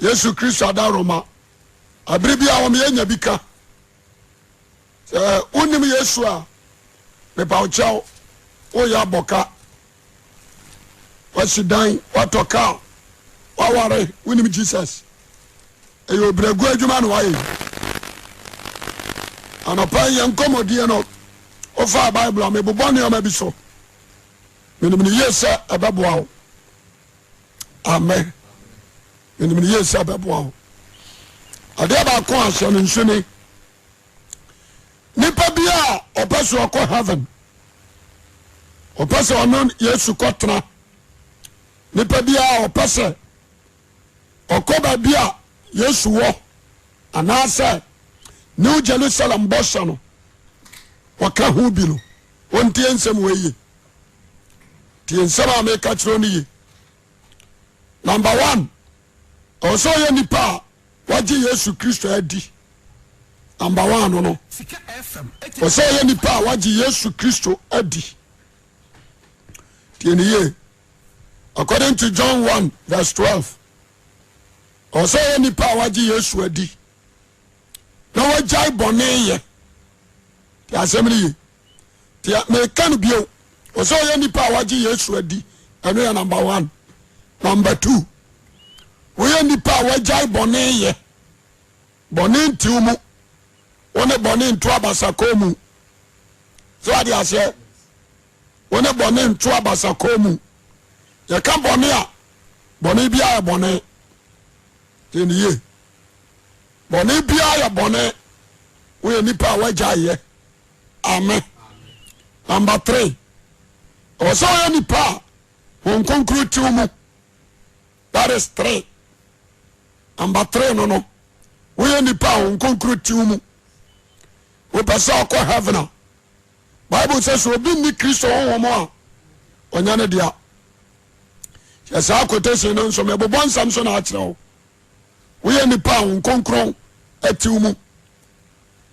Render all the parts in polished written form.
Yesu Kristo adaworoma. Abere bi a wɔn yɛnya bi ka. Sɛ wonim Yesu a, mepa wo kyɛw, woyɛ abɔka. Wasi dan, watɔ kaa, waware, wonim Jesus. Ɛyɛ obiragu adwuma na wayɛ yi. Anɔpa yi yɛn nkɔmmɔdie no, wofaa Bible a mebobɔ nneɛma bi so. Menim no yie sɛ ɛbɛboa wo. Amen. Menim no yie sɛ ɛbɛboa wo. Adeɛ baako a hyɛ no nso ni, nipa bi a ɔpɛ sɛ ɔkɔ heaven, ɔpɛ sɛ ɔno Yesu kɔtena, nipa bi a ɔpɛ sɛ ɔkɔ baabi a Yesu wɔ anaasɛ New Jerusalem bɔhyɛ no ɔka ho bi no, ɔntie nsɛm wɔ yie. Tie nsɛm a meka kyerɛ no yie. Number one, ɔwɔ sɛ ɔyɛ nipa a wagye Yesu Kristo adi. Number one no no, ɔwɔ sɛ ɔyɛ nipa a wagye Yesu Kristo adi. Tie ne yie. According to John 1 verse 12, ɔwɔ sɛ ɔyɛ nipa a wagye Yesu adi na wagyae bɔne yɛ. Tie asɛm no yie. Deɛ meka no bio, ɔsɛ ɔyɛ nipa a wagye Yesu adi, ɛno yɛ number one. Number two, woyɛ nipa a wagyae bɔne yɛ, bɔne ntiw mu, wo ne bɔne nto abasakɔ mu. So ade aseɛ, wo ne bɔne nto abasakɔ mu. Yɛka bɔne a, bɔne biara yɛ bɔne. Yɛ ne yie. Bɔne biara yɛ bɔne. Woyɛ nipa a wagyae yɛ. Amen. Number three, ɔwɔ sɛ ɔyɛ nipa a wɔn nkonkoro tiw mu. That is three. Number three no no, woyɛ nipa a wɔn nkonkoro tiw mu. Wopɛ sɛ ɔkɔ heaven a, Bible sɛ sɛ obi nni Kristo honhom a, ɔnyɛ ne dea. Yɛ saa quotation no nso mebobɔ nsɛm so na akyerɛ wo. Woyɛ nipa a wɔn nkonkoro tiw mu.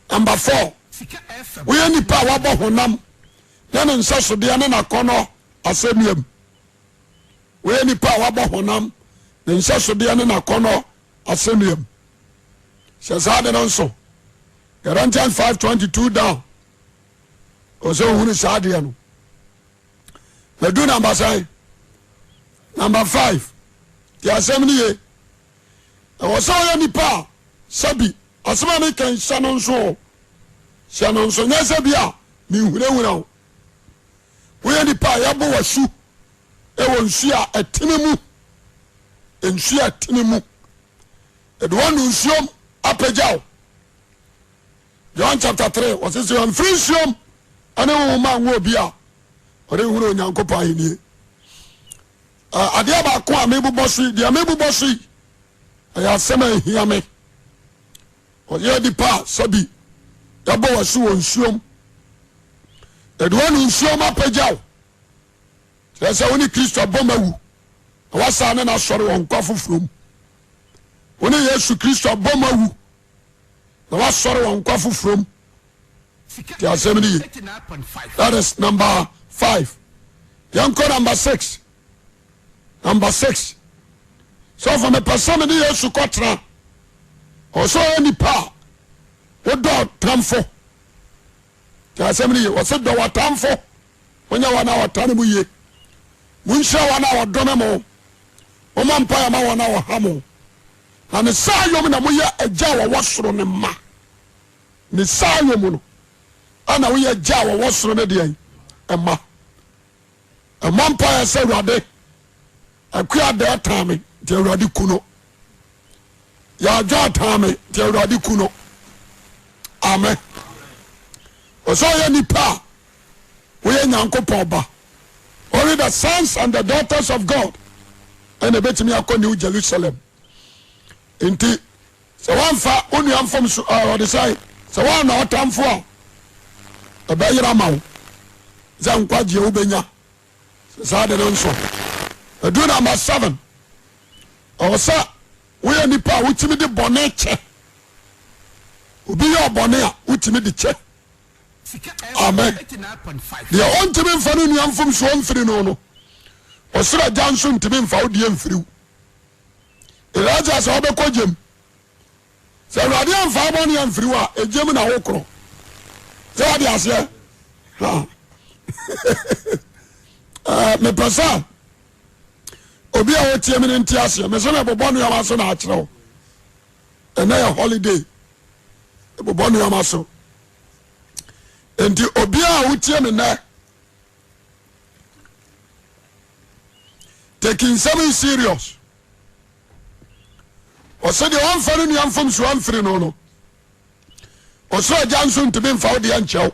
Number four, woyɛ nipa a wabɔ honam ne ne nsɛsodeɛ ne n'akɔnɔ asɛnnuam. Woyɛ nipa a wabɔ honam ne nsɛsodeɛ ne n'akɔnɔ asɛnnuam. Hyɛ saa de no nso. Corinthians 5:22 down. Ɔsɛ ohunu saa adeɛ no. Madu number sɛn? Number five. Te asɛm no ye. Ɛwɔ sɛ ɔyɛ nipa a sɛbi Asɛm a meka yi, hyɛ no nso o. Hyɛ no nso, nyɛ sɛ bi a menhunahuna wo. Woyɛ nipa a yɛbɔ w'asu wɔ nsuo a ɛtene mu. Nsuo a ɛtene mu. Ɛde wɔn no nsuom apagya wo. John chapter 3, wɔsɛ sɛ wɔmfiri nsuom ɛne honhom anwo obi a ɔrenhunu Onyankopɔn ahennie. Adeɛ baako a mebobɔ so yi, deɛ mebobɔ so yi, ɛyɛ asɛm a ɛhia me. Ɔyɛ nipa a sɛbi yɛbɔ w'asu wɔ nsuom. Yɛde wɔn nsuom apagya wo. Kyerɛ sɛ wo ne Kristo abom awu na wasan ne n'asɔre wɔ nkwa foforɔ mu. Wo ne Yesu Kristo abom awu na wasɔre wɔ nkwa foforɔ mu. Ti asɛm no ye. That is number five. Yɛnkɔ number six. Number six. Sɔfo mepɛ sɛ me ne Yesu kɔtena. Ɔsɛ ɔyɛ nipa a wodɔ ɔtamfo. Ti asɛm no ye. Wɔsɛ dɔ w'atamfo. Wonyɛ wɔn a wɔtane mo yie. Monhyira wɔn a wɔdome mo. Mommɔ mpaeɛ ma wɔn a wɔha mo. Na ne saa yom na moyɛ agya a wɔwɔ soro no mma. Ne saa yom no ɛna woyɛ agya a wɔwɔ soro no deɛ mma. Ɛmmɔ mpaeɛ sɛ Awurade akua dɛɛ taa me nti Awurade ku no. Yɛadwa taa me nti Awurade ku no. Amen. Ɔsɛ ɔyɛ nipa a woyɛ Nyankopɔn ba. Only the sons and the daughters of God ɛna ebetumi akɔ New Jerusalem. Nti Sɛ woamfa wo nua mfomso a ɔde sɛ sɛ woanna ɔtamfo a ɛbɛyera ma wo sɛ nkwagyeɛ wobɛnya saa de no nso ɛdu number seven ɔwɔ sɛ woyɛ nipa a wotumi de bɔne kyɛ obi yɛ ɔbɔne a wotumi de kyɛ amen deɛ ɔntumi mfa no nua mfomsoɔ mfiri no no ɔsoro agya nso ntumi mfa wo deɛ mfiriw. Elijah sɛ wobɛkɔ gyem. Sɛ Awurade amfa wo bɔne amfiri wo a, egyem na wokorɔ. Sɛ wade aseɛ? Mepɛ sɛ obi a ɔtie me no nte aseɛ. Mese mebobɔ nneɛma so na akyerɛ wo. Ɛnɛ yɛ holiday. Mebobɔ nneɛma so. Nti obi a wotie me nnɛ take nsɛm yi serious. Ɔsɛ deɛ ɔmfa no nua mfomsoɔ amfiri no no, ɔsoro agya nso ntumi mfa wo deɛ nkyɛw.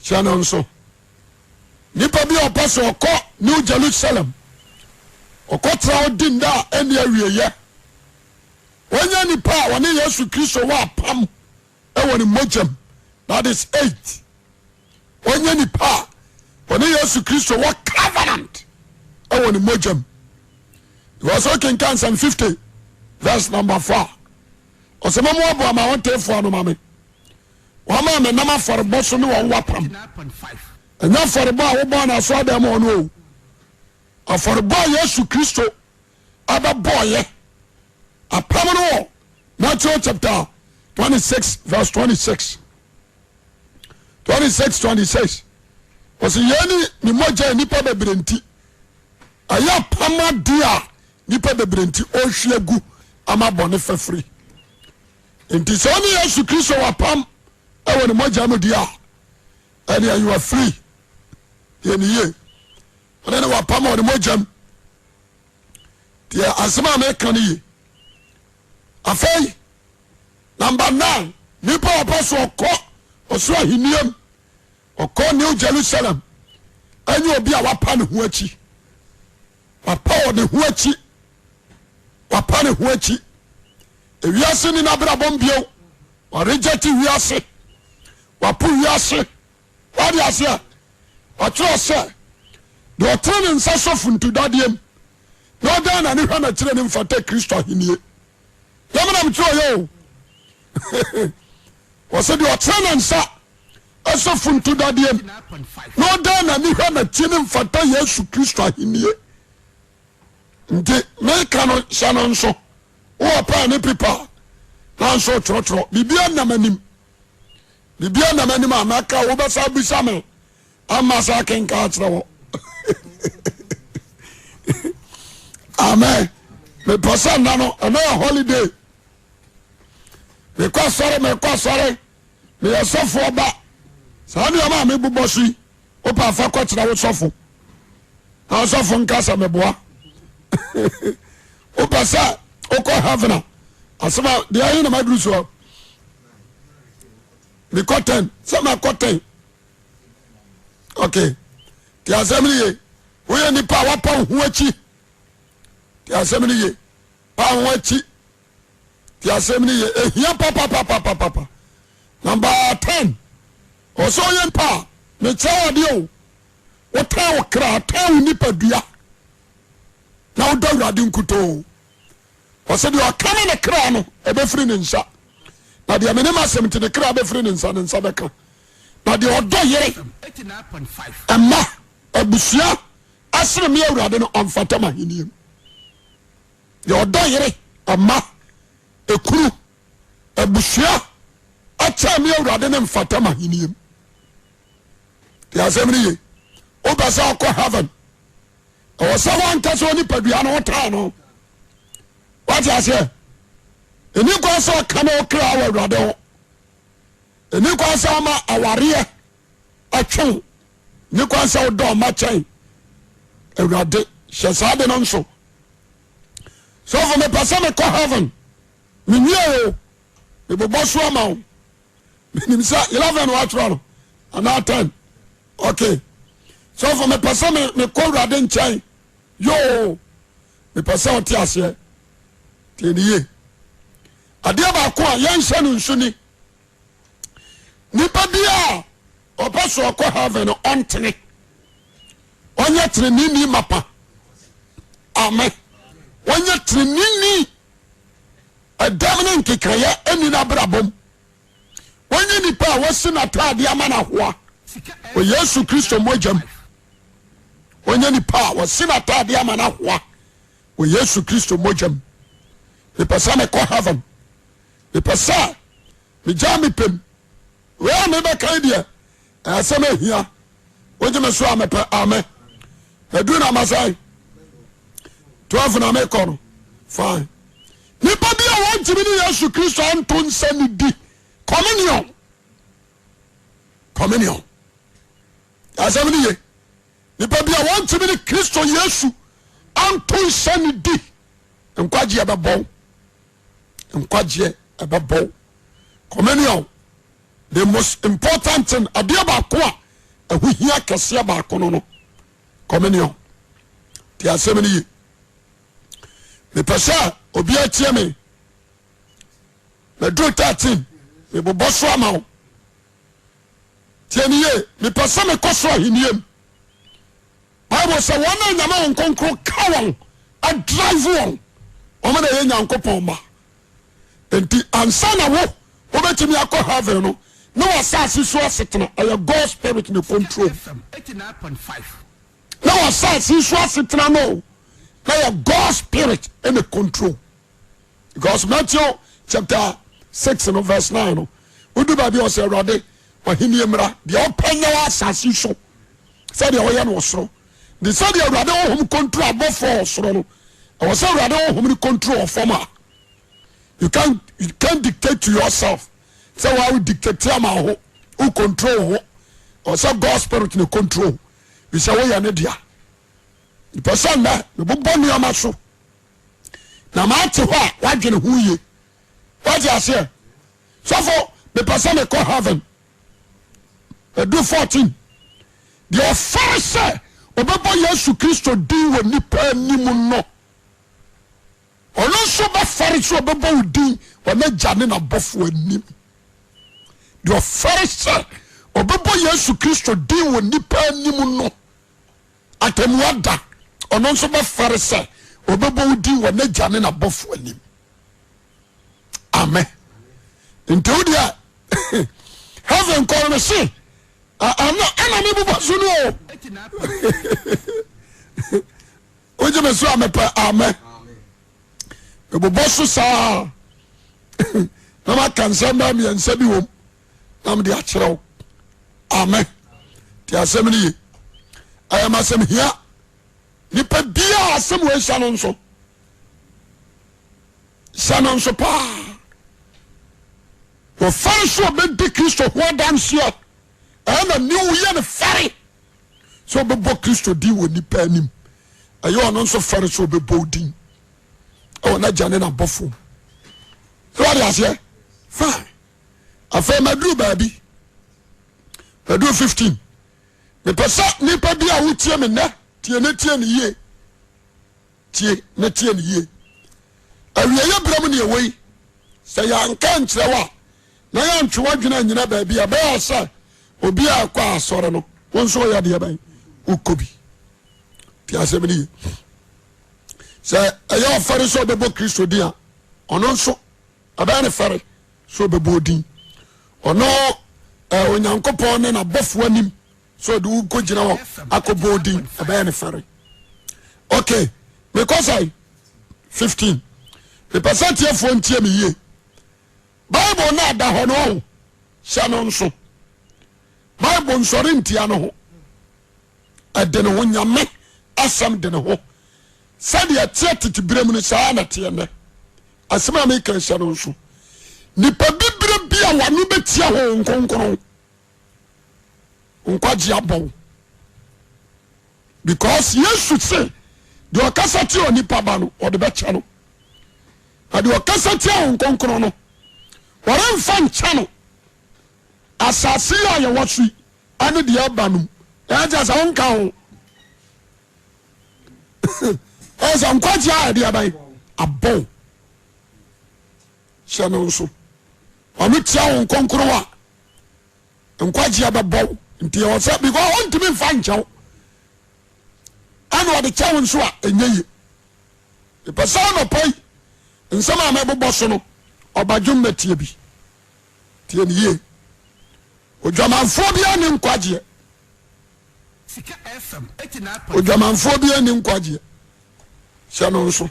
Hyɛ no nso. Nipa bi a ɔpɛ sɛ ɔkɔ New Jerusalem, ɔkɔtra hɔ di nna a ɛnni awieyɛ. Wɔnyɛ nipa a wɔne Yesu Kristo wɔ apam wɔ ne mogyam. That is eight. Wɔnyɛ nipa a wɔne Yesu Kristo wɔ covenant wɔ ne mogyam. Because ɔkenkan Psalm 50 verse number 4. Ɔsɛ mɔmmoaboa ma wɔtefoɔ ano ma me. Wɔn a menam afɔrebɔ so ne wɔn wapam. Ɛnyɛ afɔrebɔ a wobɔɔ no asɔredan mu ɔno o. Afɔrebɔ a Yesu Kristo abɛbɔɔyɛ. Apam no wɔ Matthew chapter 26 verse 26. 26 26. Ɔsɛ yɛn ne ne mogya nnipa bebree nti. Ɛyɛ apam adeɛ a nnipa bebree nti ɔrehwie agu ama bɔne fafiri. Nti sɛ ɔne Yesu Kristo wɔ apam wɔ ne mogya mu deɛ a, ɛnea you are free. Yɛ ne yie. Ɔne ne wɔ apam wɔ ne mogya mu. Deɛ asɛm a meka no ye. Afei, number nine, nipa a ɔpɛ so ɔkɔ ɔsoro ahenniam, ɔkɔ New Jerusalem, ɛnyɛ obi a wapa ne ho akyi. Wapa wɔ ne ho akyi. Wapa ne ho akyi. Ewiase ni n'abrabɔ mbio. Ɔreject wiase. Wapo wiase. Wade aseɛ. Ɔtwerɛ sɛ, deɛ ɔtene ne nsa sɔ funtudadeɛ mu na ɔdan n'ani hwɛ n'akyire no mfata Kristo ahennie. Yɛm na metwerɛ yɛ o. Wɔsɛ deɛ ɔtene ne nsa sɔ funtudadeɛ mu na ɔdan n'ani hwɛ n'akyi no mfata Yesu Kristo ahennie. Nti meka no hyɛ no nso wowɔ pɛn ne pepa nanso twerɛtwerɛ biribia nam anim biribia nam anim a mɛka wobɛsa bisa me ama sɛ akenka akyerɛ wɔ amen mepɛ sɛ nna no ɛnɛ yɛ holiday mekɔ asɔre mekɔ asɔre meyɛ sɔfoɔ ba saa nneɛma a mebobɔ so yi wopɛ afa kɔkyerɛ wo sɔfo na sɔfo nka sɛ meboa wopɛ sɛ wokɔ heaven a asɛm a deɛ ahe na maduru soɔ mekɔ ten sɛ makɔ ten ok te asɛm no ye woyɛ nipa a wapa wo ho akyi te asɛm no ye pa ho akyi te asɛm no ye ehia papapapapapa number ten ɔsɛ ɔyɛ nipa a mekyerɛ wo adeɛ o wotan wo kra tan wo nipadua na wodɔ awurade nkutoo ɔsɛ deɛ ɔka ne ne kra no ɛbɛfiri ne nsa na deɛ mene masɛm nti ne kra bɛfiri ne nsa ne nsa bɛka na deɛ ɔdɔ yere ɛma abusua asene me awurade no ɔmfata ma ahenniam deɛ ɔdɔ yere ɛma ekunu abusua akyɛ me awurade no mfata ma ahenniam deɛ asɛm no ye wopɛ sɛ ɔkɔ heaven ɛwɔ sɛ woankasa onipadua no wotaa no wate aseɛ ɛni kwan sɛ ɔka ne wo kra wɔ awurade ho ɛni kwan sɛ ɔma awareɛ ɛtwe wo ɛni kwan sɛ wodɔ ɔma kyɛn awurade hyɛ saa de no nso sɔfo mepɛ sɛ mekɔ heaven menwie o mebobɔ so ama wo menim sɛ 11 watwerɛ no anaa 10 ok sɔfo mepɛ sɛ mekɔ awurade nkyɛn yoo mepɛ sɛ ɔte aseɛ tie ne yie adeɛ baako a yɛnhyɛ no nso ni nipa bi a ɔpɛ so ɔkɔ heaven no ɔntene ɔnyɛ teneneni mapa amen ɔnyɛ teneneni ɛdɛm ne nkekayɛ ɛni n'abrabɔ mu Wɔnyɛ nipa a wɔasi n'ataadeɛ ama no ahoa wɔ Yesu Kristo mogya mu. Wɔnyɛ nipa a wɔasi n'ataadeɛ ama no ahoa. Wɔ Yesu Kristo mogya mu. Mepɛ sɛ mekɔ heaven. Mepɛ sɛ megyaa me pɛm. Wei a mebɛka yi deɛ ɛyɛ asɛm ahia. Wogye me so a mepɛ amɛ. Madu na masɛe. 12 na mekɔ no. Fine. Nipa bi a wɔntumi ne Yesu Kristo anto nsa ne di communion. Communion. Asɛm no ye. Nipa bi a wɔntumi ne Kristo Yesu anto nsa ne di nkwagyeɛ bɛbɔw. Nkwagyeɛ ɛbɛbɔw. Communion the most important thing adeɛ baako a ɛho hia kɛseɛ baako no no communion. Te asɛm no ye. Mepɛ sɛ obi atie me. Maduru 13 mebobɔ so ama wo. Tie me yie, mepɛ sɛ mekɔ soro ahennie mu. Bible sɛ wɔn a Nyame wɔn kronkron ka wɔn adrive wɔn, wɔn na ɛyɛ Nyankopɔn mma. Nti ansa na wo wobɛtumi akɔ heaven no, ne w'asase so asetena ɛyɛ God spirit ne control. Na w'asase so asetena no na yɛ God spirit ne control. Because Matthew chapter 6 no verse 9 no, wodu baabi a ɔsɛ Awurade w'ahenni mmra, deɛ ɔpɛ nyɛ wɔ asase so sɛdeɛ ɔyɛ no ɔsoro. De sɛdeɛ Awurade honhom control abɔfoɔ ɔsoro no, ɛwɔ sɛ Awurade honhom no control ɔfam a. You can you can dictate to yourself sɛ wa wo dictate ama ho, wo control ho. Ɛwɔ sɛ God spirit ne control. Bisɛ woyɛ ne dea. Mepɛ sɛ nnɛ mebobɔ nneɛma so na mate hɔ a woadwene ho yie. Woate aseɛ? Sɔfo, mepɛ sɛ mekɔ heaven. Ɛdu 14. Deɛ ɔfɛre sɛ ɔbɛbɔ Yesu Kristo din wɔ nnipa anim no, ɔno nso bɛfɛre sɛ ɔbɛbɔ wo din wɔ n'agya ne n'abɔfoɔ anim. Deɛ ɔfɛre sɛ ɔbɛbɔ Yesu Kristo din wɔ nnipa anim no, Atemmuo da, ɔno nso bɛfɛre sɛ ɔbɛbɔ wo din wɔ n'agya ne n'abɔfoɔ anim. Amen. Nti wo deɛ heaven kɔ no se ɛna ɛna me bobɔ so no o. Wogye me so a mepɛ amen. Mebobɔ so saa na maka nsɛm bɛɛ mmiɛnsa bi wom na mede akyerɛ wo. Amen. Te asɛm no ye. Ɛyɛ masɛm hia. Nipa biara asɛm wei hyɛ no nso. Hyɛ no nso paa. Wɔfɛre sɛ ɔbɛdi Kristo ho adanseɛ. Ɛna ne woyɛ no fɛre sɛ ɔbɛbɔ Kristo din wɔ nipa anim. Ɛyɛ ɔno nso fɛre sɛ ɔbɛbɔ din ɛwɔ n'agya ne n'abɔfo. Sɛ wɔde aseɛ fine. Afei maduru baabi. Maduru 15. Mepɛ sɛ nipa bi a wotie me nnɛ tie ne tie ne yie. Tie na tie no yie. Awieeɛ berɛ mu ne ɛwɔ yi, sɛ yɛanka ankyerɛ wo a, na yɛantwe w'adwene anyina baabi a, ɛbɛyɛ sɛ obi a ɛkɔ asɔre no, wo nso woyɛ deɛ bɛn, wokɔ bi. Ti asɛm no yie. Sɛ ɛyɛ ɔfɛre sɛ ɔbɛbɔ Kristo din a, ɔno nso ɛbɛyɛ ne fɛre sɛ ɔbɛbɔ din. Ɔno Onyankopɔn ne n'abɔfoɔ anim sɛ ɔde wo kɔ gyina hɔ akɔbɔ odin ɛbɛyɛ ne fɛre ok mekɔ sɛ 15 mepɛ sɛ tiefoɔ ntie me yie bible no ada hɔ no ɔho hyɛ no nso bible nsɔre ntia no ho ɛde ne ho nyame asɛm de ne ho sɛdeɛ ɛteɛ tete berɛ mu no saa na teɛ nnɛ asɛm a meka hyɛ no nso nipa bibire bi a wano bɛtia ho nkonkron nkwagye abɔ wo because yesu se deɛ ɔkasa tia onipa ba no ɔde bɛkyɛ no na deɛ ɔkasa tia wɔn nkonkron no wɔremfa nkyɛ no asase yi a yɛwɔ so yi ɛne deɛ ɛba no mu ɛyɛ sɛ wonka ho ɛyɛ sɛ nkwagye a ɛde aban abɔ wo hyɛ no nso ɔno tia wɔn nkonkron a nkwagyeɛ bɛbɔ wo nti ɛwɔ sɛ because ɔntumi nfa nkyɛw ɛna ɔde kyɛw nso a ɛnyɛ yie ìpɛ sɛ ɔnɔpa yi nsɛm a mɛbobɔ so no ɔbadwom mɛtie bi tie ne yie odwamanfoɔ bi ani nkwagyeɛ odwamanfoɔ bi ani nkwagyeɛ. Hyɛ no nso.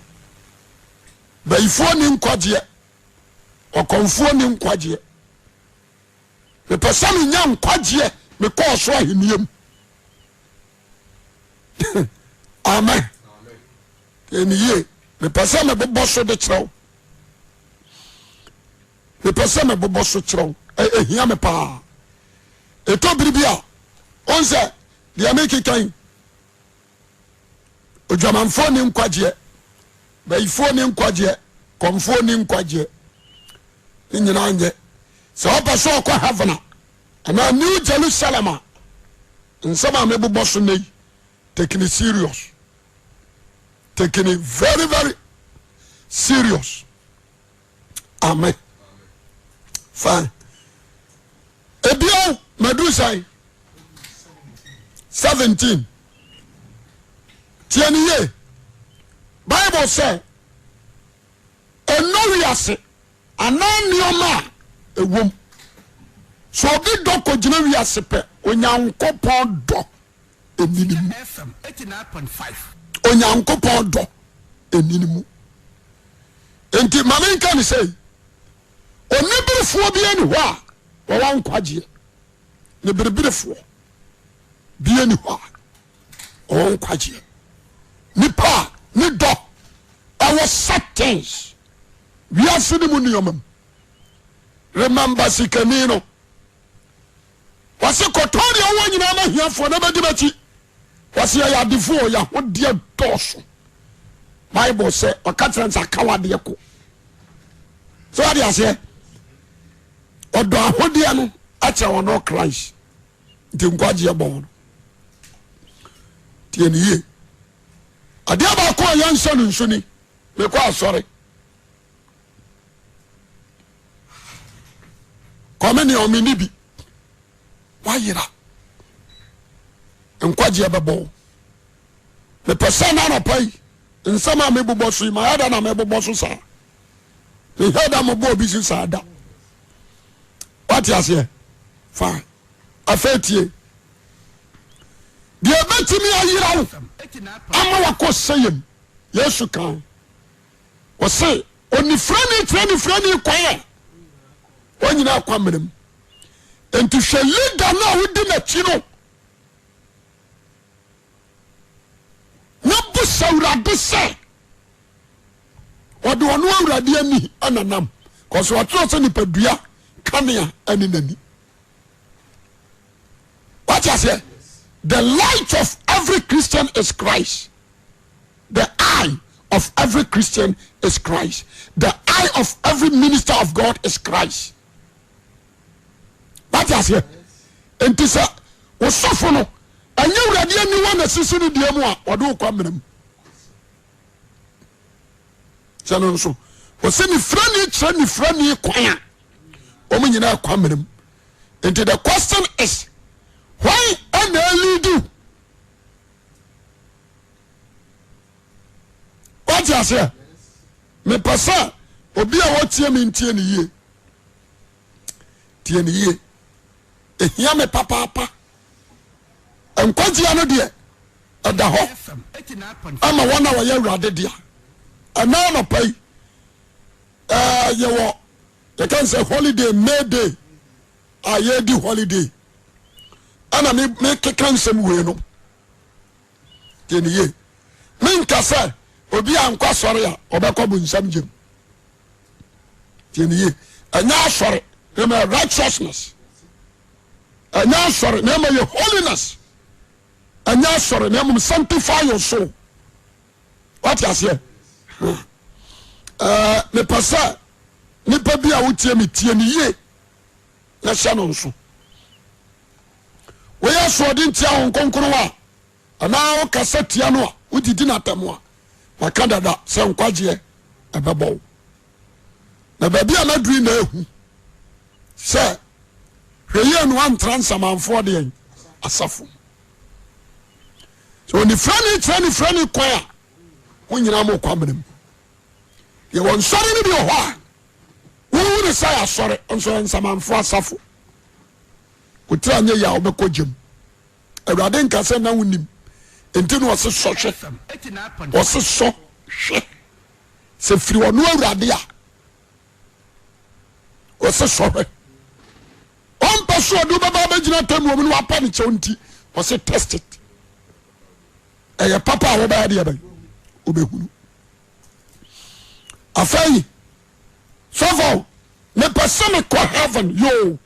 Bayifoɔ ni nkwagyeɛ, ɔkɔmfoɔ ni nkwagyeɛ. Mepɛ sɛ menya nkwagyeɛ mekɔ ɔsoro ahenniɛ mu. Amen. Ɛni yie. Mepɛ sɛ mebobɔ so de kyerɛ wo. Mepɛ sɛ mebobɔ so kyerɛ wo. Ɛhia me paa. Ɛtɔ biri bi a, ɔn sɛ deɛ mekeka yi, odwamanfoɔ ni nkwagyeɛ, bayifoɔ ni nkwagyeɛ, kɔmfoɔ ni nkwagyeɛ. Ne nyinaa nyɛ. Sɛ ɔpɛ sɛ ɔkɔ heaven a, anaa New Jerusalem a, nsɛm a mebobɔ so nnɛ yi, take it serious. Take it very very serious. Amen. Fine. Ebio madu sɛn? 17. Tie ne yie. Bible sɛ ɛnɔ wiase anaa nneɛma a ɛwom. Sɛ obi dɔ kɔgyina wiase pɛ, Onyankopɔn dɔ ɛnni ne mu. Onyankopɔn dɔ ɛnni ne mu. Nti ma menka ne sɛ oniberefoɔ bi ani hɔ a wɔwɔ nkwagyeɛ. Ne bereberefoɔ bi ani hɔ a wɔwɔ nkwagyeɛ. Nipa a ne dɔ ɛwɔ settings wiase ne mu nneɛma mu. Remember sikani no. Wɔse kɔtɔn deɛ wowɔ nyinaa ma hiafoɔ na bɛdi m'akyi. Wɔse yɛyɛ adefoɔ yɛahodeɛ dɔɔso. Bible sɛ ɔka kyerɛ nsa ka wadeɛ ko. Sɛ wade aseɛ ɔdɔ ahodeɛ no akyɛ ɔno Christ nti nkwagyeɛ bɔ no. Tie ne yie. Adeɛ baako a yɛnhyɛ no nso ni mekɔ asɔre. Kwame nea ɔme ne bi wayera nkwagyeɛ bɛbɔ wo. Mepɛ sɛ na anɔpa yi nsɛm a mebobɔ so yi mayɛ da na mebobɔ so saa. Mehwɛ da mobɔ obi so saa da. Wate aseɛ? Fine. Afei tie. Deɛ ɛbɛtumi ayera wo ama wakɔ sɛyɛm Yesu kan. Ɔse onifirani kyerɛ nifirani kwan a wɔn nyinaa kɔ amena mu. Nti hwɛ leader no a wodi n'akyi no na busa Awurade sɛ ɔde ɔno Awurade ani ɛna nam kɔsɛ ɔtwerɛ sɛ nipadua kanea ɛne n'ani. Wate aseɛ? The light of every Christian is Christ. The eye of every Christian is Christ. The eye of every minister of God is Christ. Wate aseɛ? Nti sɛ osɔfo no ɛnyɛ awurade aniwa na sisi ne deɛ mu a ɔde wokɔ amena mu. Sɛ no nso wɔsɛ nifirani kyerɛ nifirani kwan a wɔn nyinaa kɔ amena mu. Nti the question is why ɛna ɛlidiw? Wate aseɛ? Mepɛ sɛ obi a wɔtie me ntie ne yie. Tie ne yie. Ehia me papaapa. Nkwagyeɛ no deɛ ɛda hɔ ama wɔn a wɔyɛ awurade dea. Ɛna anɔpa yi ɛɛ yɛwɔ yɛka sɛ holiday May Day a yɛredi holiday ɛna mekeka nsɛm wei no. Tie ne yie. Menka sɛ obi a nkɔ asɔre a ɔbɛkɔ bonsam gyem. Tie ne yie. Ɛnyɛ asɔre na ɛma righteousness. Ɛnyɛ asɔre na ɛma yɛ holiness. Ɛnyɛ asɔre na ɛma sanctify your soul. Wate aseɛ? Ɛɛ mepɛ sɛ nipa bi a wotie me tie ne yie na hyɛ no nso. Woyɛ asoɔden tia Honhom Kronkron a, anaa wokasa tia no a, wodidi no atɛm a, maka dada sɛ nkwagyeɛ ɛbɛbɔ wo. Na baabi a maduru na ehu sɛ hwɛ yie no antra nsamanfoɔ deɛ asafo. Sɛ onifirani kyerɛ nifirani kwan a, mo nyinaa mo kɔ amena mu. Yɛwɔ nsɔre no bi wɔ hɔ a, wohu ne sɛ asɔre nso yɛ nsamanfoɔ asafo. Wo tiri anyɛ yie a wobɛkɔ gyam. Awurade nka sɛ na wonim nti na ɔse sɔ hwɛ. Ɔse sɔ Hwɛ sɛ firi ɔno Awurade a ɔse sɔhwɛ. Ɔmpɛ so ɔde wobɛba abɛgyina atemmuo mu na wapa ne kyɛw nti ɔse test it. Ɛyɛ papa a wobɛyɛ deɛ bɛn wobɛhunu. Afei sɔfo mepɛ sɛ mekɔ heaven yoo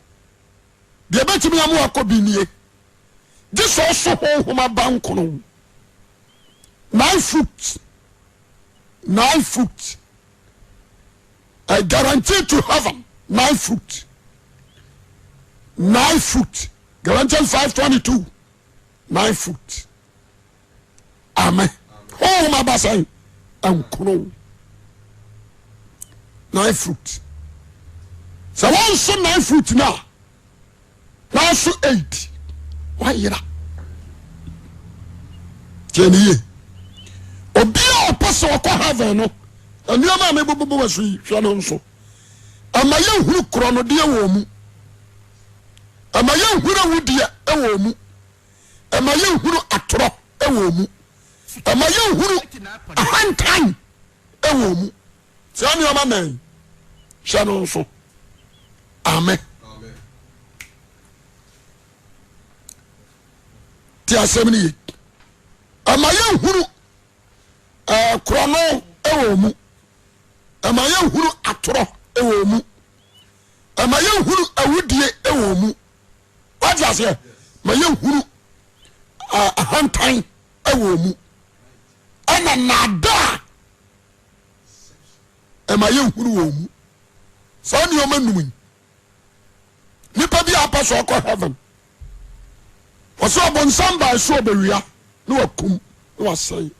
deɛ bɛtumi ama wakɔ bi nie gye sɛ ɔso honhom aba nkono nine fruit nine fruit I guarantee to heaven nine fruit nine fruit Galatians 5:22 nine fruit amen honhom aba sɛn nkono nine fruit sɛ wɔnso nine fruit no a nanso eight wayera tiɛ ne yie obi a ɔpɛ sɛ ɔkɔ heaven no nneɛma a mebobobɔ wɔ so yi hwɛ no nso ɛma yɛhunu korɔnodeɛ wɔ mu ɛma yɛhunu awudeɛ wɔ mu ɛma yɛhunu atorɔ wɔ mu ɛma yɛhunu ahantan wɔ mu saa nneɛma nan hyɛ no nso amen te asɛm no ye ɛma yɛhunu eh, korɔno wɔ mu ɛma yɛhunu atorɔ wɔ mu ɛma yɛhunu awudie wɔ mu wate aseɛ ma yɛhunu eh, ahantan wɔ mu ɛna naadaa ɛma yɛnhunu wɔn mu saa nneɛma num yi nipa bi a apɛ sɛ ɔkɔ heaven wɔsɛ ɔbɔnsam baa so ɔbɛwia na wakum na wasɛe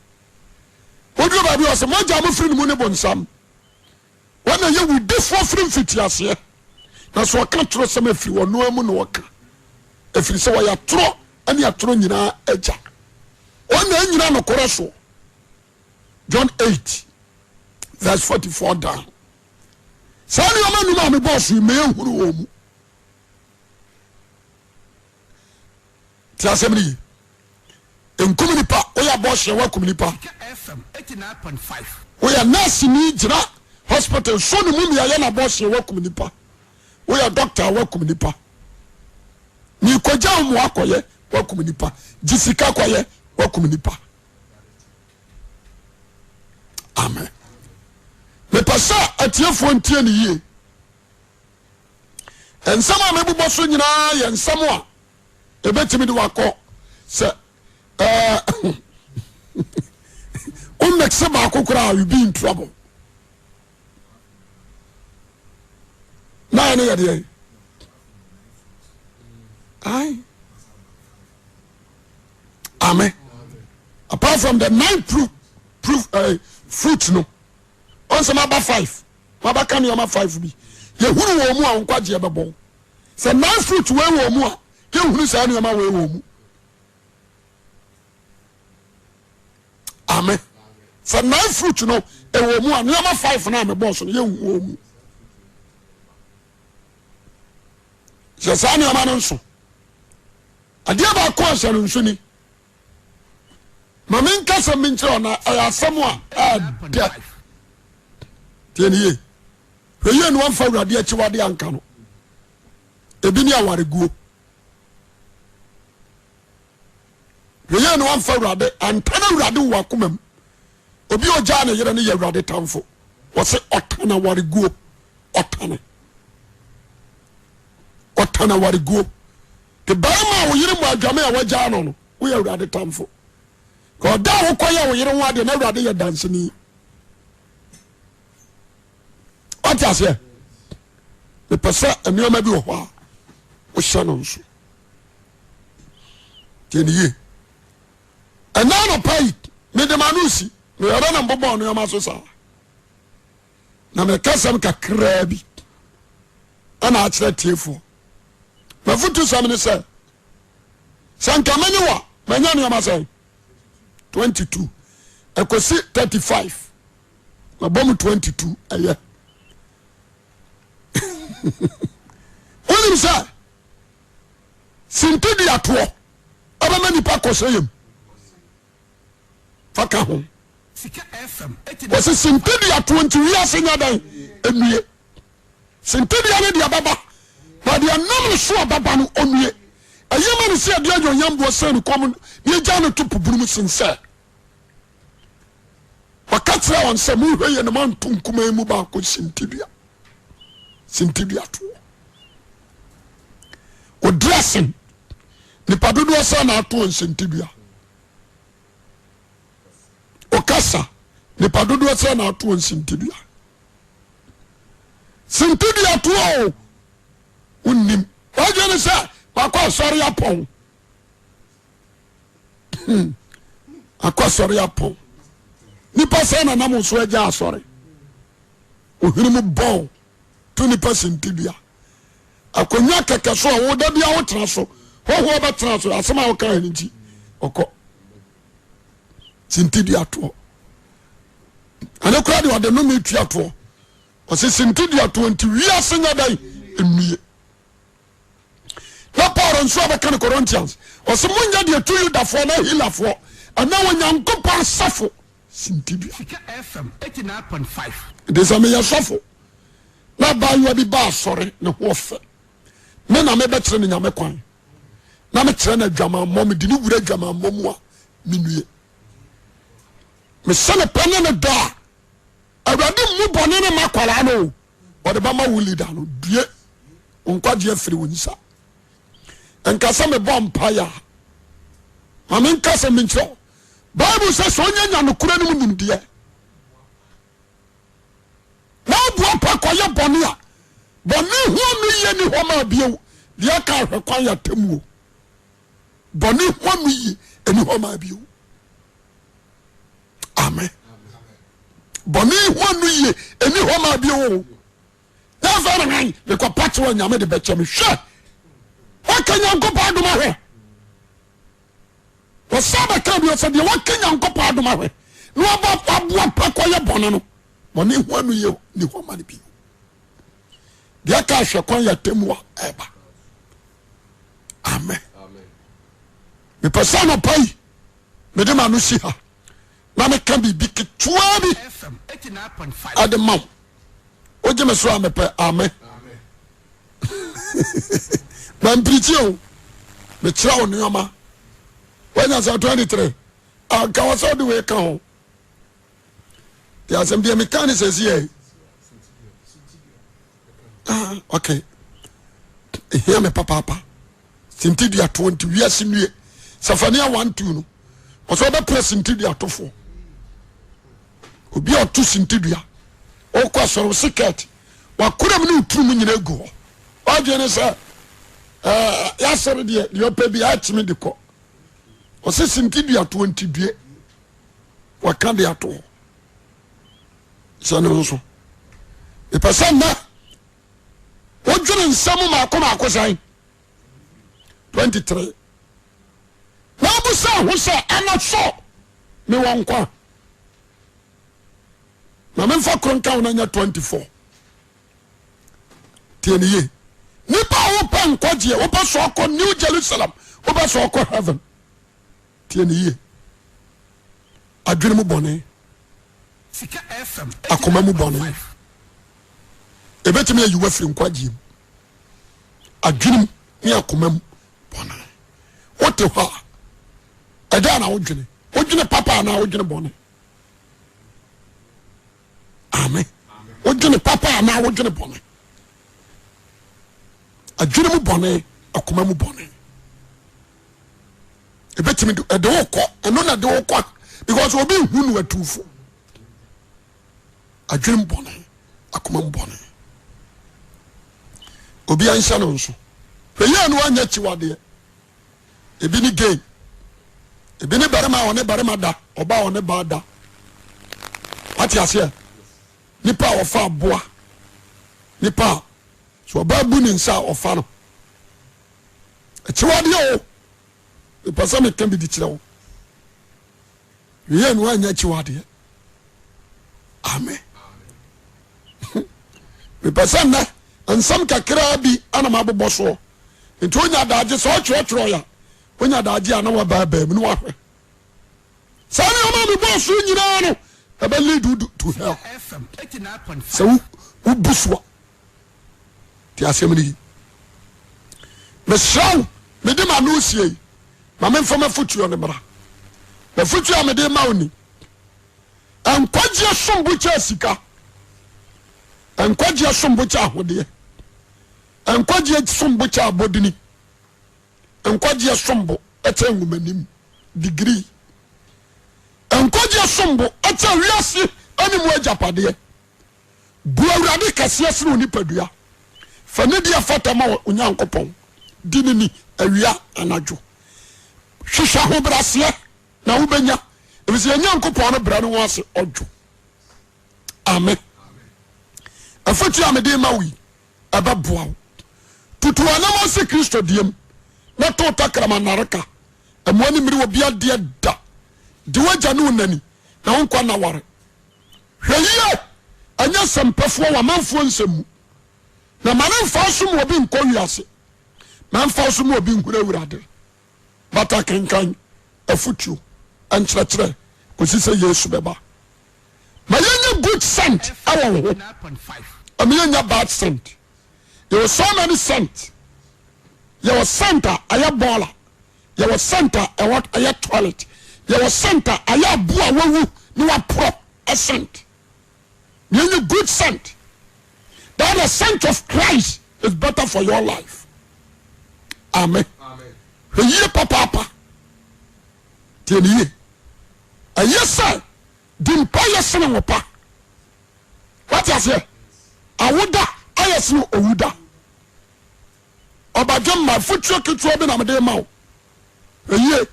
woduru baabi ɔsɛ mogya mo firi ne mu ne bɔnsam wɔn na yɛ wudifoɔ firi mfitiaseɛ na sɛ ɔka torɔ sɛm afiri ɔnoa mu na ɔka ɛfiri sɛ wɔyɛ atorɔ ne atorɔ nyinaa agya wɔn na ɛnyina nokorɛ soɔ John 8 verse 44 down. Saa nneɛma num a mebɔɔ so yi meyɛ hunu wɔ mu. Ti asɛm no yi. Nkum nipa, woyɛ abortion wakum nipa. Woyɛ nurse ni gyina hospital so ne mu mmiɛyɛ na abortion wakum nipa. Woyɛ doctor wakum nipa. Mikogya wo mu akɔyɛ wakum nipa. Gye sika kɔyɛ wakum nipa. Amen. Mepɛ sɛ atiefoɔ ntie ne yie. Nsɛm a mebobɔ so nyinaa yɛ nsɛm a ɛbɛtumi de wakɔ sɛ ɛɛ wo mixe baako koraa you be in trouble. Na ɛne yɛ deɛ ayi. Amen. Apart from the nine proof, proof uh, fruit no, ɔn sɛ maba five, maba ka nneɛma five bi. Yɛhunu wɔn mu a nkwagyeɛ bɛbɔ wo. Sɛ nine fruit wei wɔ mu a, yɛhunu saa nneɛma wei wɔ mu. Amen. Sɛ nine fruit no ɛwɔ mu a, nneɛma five no a mebɔɔ so no yɛhu wɔ mu. Sɛ saa nneɛma no nso. Adeɛ baako a hyɛ no nso ni, ma menka sɛm bi nkyerɛ ɔna ɛyɛ asɛm a ɛdɛ tie ne yie hwɛ yie ne wamfa awurade akyiwade anka no ebi ne awareguo hwɛ yie ne wamfa awurade antan awurade wɔ akoma mu obi a ɔgyaa ne yere no yɛ awurade tamfo wɔse ɔtan awareguo ɔtane ɔtane awareguo te barima a wo yere mu adwame a wagyaa no no woyɛ awurade tamfo ka ɔda a wokɔyɛ wo yere ho adeɛ na awurade yɛ danseni wate aseɛ mepɛ sɛ nneɛma bi wɔ hɔ a wohyɛ no nso tiɛ ne yie ɛna anɔpa yi mede ma no si meyɛdɛ na mbobɔ nneɛma so saa na meka sɛm kakraa bi ɛna akyerɛ tiefoɔ mafotu sɛm ne sɛ sɛ nka mene wa manya nneɛma sɛ 22 ɛkɔsi 35 mabɔ mu 22 ɛyɛ wonim sɛ sintidi atoɔ ɛbɛma nipa kɔ sɛ yam fa ka ho. Wɔsi sintidua toɔ nti wiase nyɛ dɛn nnue. Sintidua no deɛ bɛba na deɛ nam ne so a bɛba no ɔnnue. Ɛyɛ ma no sɛ yɛde anuonyam boɔ sɛn ne kɔn mu na yɛgya no to po bunu mu sen sɛ wɔka kyerɛ wɔn sɛ monhwɛ yie na moanto nkumaa yi mu baako sintidua sintidua toɔ. O dressing nipa dodoɔ sɛ na ato wɔn sintidua. Ɔkasa nipa dodoɔ sɛ na ato wɔn sintidua. Sintidua toɔ o wonnim wadwene sɛ wakɔ asɔre apɔn hmm. akɔ asɔre apɔn nipa sɛ na nam so agya asɔre ohwene mu bɔn to nipa sintidua akonnwa kɛkɛ so a wo da bia wotena so hɔhoɔ bɛtena so asɛm a woka hene nti ɔkɔ sintidua toɔ ɛne kora deɛ ɔde nome tua toɔ ɔsɛ sintidua toɔ nti wiase nyɛ dɛn nnue na Paul nso abɛka no Corinthians ɔsɛ monyɛ deɛ tu Yudafoɔ na Helafoɔ ɛna Onyankopɔn asafo sintidua. Sika FM 89.5. Nti sɛ meyɛ sɔfo na abaayewa bi ba asɔre ne ho ɔfɛ me na mebɛkyerɛ no nyame kwan na mekyerɛ no adwamammɔ mede ne wura adwamammɔ mu a menue mesɛ ne pɛ ne ne dɔ a awurade mmu bɔne ne ma akwaraa no o ɔde bɛma wo leader no due wo nkwagye afiri wo nsa nka sɛ mebɔ mpaeɛ a ma menka sɛ menkyerɛ wo bible sɛ sɛ ɔnya nya nokorɛ no mu nimdeɛ na woboa pa kɔyɛ bɔne a bɔne ho ano yie ni hɔ ma bio deɛ aka ahwɛ kwan yɛ atemmuo bɔne ho ano yie ɛni hɔ ma bio amen bɔne ho ano yie ɛni hɔ ma bio o na afei na hwan mekɔpa kyɛw a nyame de bɛkyɛ me hwɛ woaka nyankopɔn adom ahwɛ wɔsan bɛka bio sɛ deɛ waka nyankopɔn adom ahwɛ na waba waboa pa kɔyɛ bɔne no bɔne ho ano yie ni hɔ ma no bio deɛ aka ahwɛ kwan yɛ atemmu a ɛba amen mepɛ sɛ anɔpa yi mede ma no si ha na meka biribi ketewa bi ɛde ma wo wogye me so a mepɛ amen mampirikyi o mekyerɛ wo nneɛma woanya sɛ 23 anka wɔ sɛ wode wei ka ho deɛ asɛm deɛ meka ne sɛ si yɛ ah, ok ɛhia me papaapa sintidua toɔ nti wiase nue safania 1 2 no ɔsɛ ɔbɛpra sintidua tofoɔ obi a ɔto sintidua ɔkɔ asɔre sikɛt wakora mu ne oturu mu nyina gu hɔ wadwene ne sɛ ɛɛ yasɔre deɛ deɛ ɔpɛ bi atumi de kɔ ɔsɛ sintidua toɔ nti due waka de ato hɔ sɛ no nso mepɛ sɛ nnɛ wodwene nsɛm maako maako sɛn 23 na wobusa ho sɛ ɛna so mewɔ nkwa na memfa koro nka wo na nya 24 tie ne yie nipa a wopɛ nkwagyeɛ wopɛ sɛ ɔkɔ New Jerusalem wopɛ sɛ ɔkɔ heaven tie ne yie adwene mu bɔne akoma mu bɔne ɛbɛtumi ayi wafiri nkwagyeɛ mu adwene mu ne akoma mu bɔne wote hɔ a ɛdɛn na wodwene wodwene papa anaa wodwene bɔne amen wodwene papa anaa wodwene bɔne adwene mu bɔne akoma mu bɔne ebetumi de ɛde wo kɔ ɛno na ɛde wo kɔ because obi hu no atuufo adwene mu bɔne akoma mu bɔne obi anhyɛ no nso hwɛ yie no wanyɛ akyiwadeɛ ebi ne gay ebi ne barima a ɔne barima da ɔba a ɔne baa da wate aseɛ nipa a ɔfa aboa nipa a so ɔbaa bu ne nsa a ɔfa no akyiwadeɛ o mepɛ sɛ meka bi de kyerɛ wo wiyɛ no anyɛ akyiwadeɛ amen mepɛ sɛ nnɛ nsɛm kakraa bi ana mabobɔ soɔ nti wonya daagye sɛ ɔtwerɛtwerɛ ya wonya daagye a na wabaabaa mu na wahwɛ saa nneɛma a mebɔɔ so nyinaa no. Ɛbɛ lead you to hell. Sɛ wobu soa. Ti asɛm no yi. Mesrɛ wo, mede m'ano sie yi, ma memfa m'afotuo no mmra. M'afotuo a mede ma wo ni. Nkwagyeɛ som bo kyɛ sika. Nkwagyeɛ som bo kyɛ ahodeɛ. Nkwagyeɛ som bo kyɛ abɔdini. Nkwagyeɛ som bo kyɛ nwomanim degree. Nkwagyeɛ som bo kyɛ wiase ne mu agyapadeɛ. Bu Awurade kɛseɛ sene onipadua. Fa nidie fata ma Onyankopɔn. Di no ni awia anadwo. Hwehwɛ ahobrɛaseɛ na wobɛnya, ɛfiri sɛ yɛn Nyankopɔn no brɛ ne ho ase ɔdwo. Amen. Afotuo a mede ma wo yi, ɛbɛboa wo. Tutu w'anamɔn si Kristo deɛ mu na to tɛkrɛma nnareka. Mmoa ne mmiri obi adeɛ da. Di w'agya ne wo nani na wo nkwa nna ware. Hwɛ yie, ɛnyɛ sɛmpɛfoɔ wɔ amanfoɔ nsɛm mu, na ma no mfa wo so ma obi nkɔ wiase, ma mfa wo so ma obi nhunu Awurade. Bata kenkan afotuo, nkyerɛkyerɛ kɔsi sɛ Yesu bɛba. Ma yɛnyɛ good scent ɛwɔ wo ho, ɛma yɛnya bad scent. Yɛwɔ so many scent. Yɛwɔ scent a ɛyɛ bɔɔla, yɛwɔ scent a ɛwɔ ɛyɛ toilet, yɛwɔ scent a ɛyɛ aboa a wawu ne waporɔ scent. Yɛnyɛ good scent. That the scent of Christ is better for your life. Amen. Hwɛ yie papaapa. Tie ne yie. Ɛyɛ sɛ di mpa yɛ sene wo pa. Wate aseɛ? Awoda ayɛ sene owuda. Ɔbadwemma afotuo ketewa bi na mede ma wo. Ɛyie.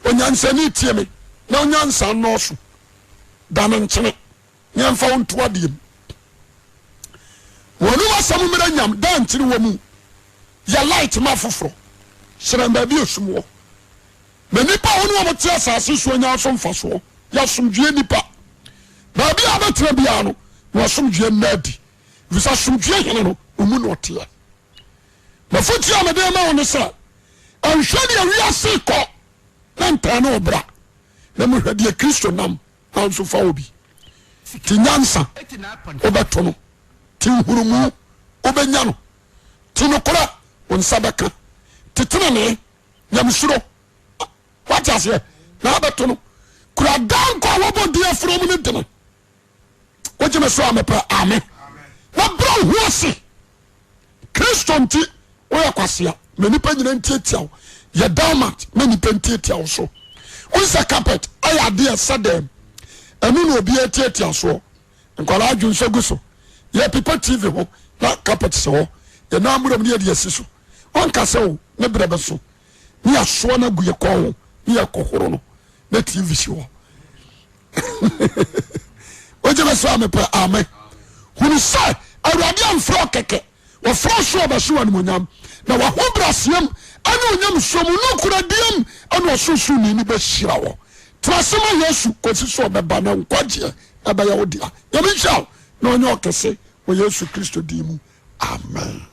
Onyansani tie me na onyansa nnɔɔso. Dane nkyene ne ɛmfa wo nto adeɛ mu. Wɔnum asɛm mmerɛ nyam da nkyene wɔ mu. Yɛ light ma afoforɔ. Hyerɛn baabi esum wɔ. Na nnipa a wɔne wɔn te asase soɔ nya so mfasoɔ. Yɛ asomdwoeɛ nnipa. Baabi a wobɛtena biara no, ma w'asomdwoeɛ nna adi. Ɛfiri sɛ asomdwoeɛ hene no, wo mu na ɔteɛ. M'afotuo a mede rema wo ne sɛ, nhwɛ deɛ wiase rekɔ na ntaa ne ɔbra, na mmom hwɛ deɛ Kristo nam na nso fa wɔ bi. Te nyansa, wobɛto no. Te nhunumu, wobɛnya no. Te nokorɛ, wo nsa bɛka. Te tenenee, nyamesuro wate aseɛ na abɛto no kura daa nkwa a wɔbɔ din afuro mu no dene wogye me so a mepɛ ame na brɛ wo ho ase kristo nti woyɛ kwasea ma nipa nyina ntiatia wo yɛ downmat ma nipa ntiatia wo so wonsɛ carpet ayɛ adeɛ ɛsɛ dɛm ɛno na obiara tiatia soɔ nkwadaa adwonsɔ gu so yɛpepa tv ho na carpet sɛ hɔ yɛn amuram ne yɛde asi so ɔnka sɛ o ne berɛ bɛso ne yɛasoa no agu yɛ kɔn ho ne yɛkɔhoro no na tv si hɔ wogye me so a mepɛ ame hunu sɛ awurade amfrɛ wo kɛkɛ wɔfrɛ so ɔbɛhye wɔ animonyam na wahobrɛaseɛm ɛne onyamesuo mu nokorɛdiam ɛne ɔsorosoroni no bɛhyira wɔ tena ase ma yesu kɔsi sɛ ɔbɛba na nkwagyeɛ ɛbɛyɛ wo dea nyame nhyira wo na ɔnyɛ ɔkɛse wɔ yesu kristo din mu Amen.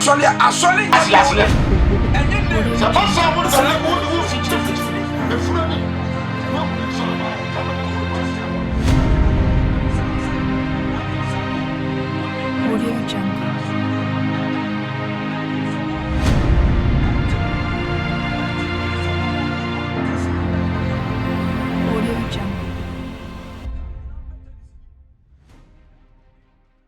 Asɔre asɔre nyɛ Ase aseɛ. Ɛnyɛ name. Sɛ fa sɛ mo sɛ mo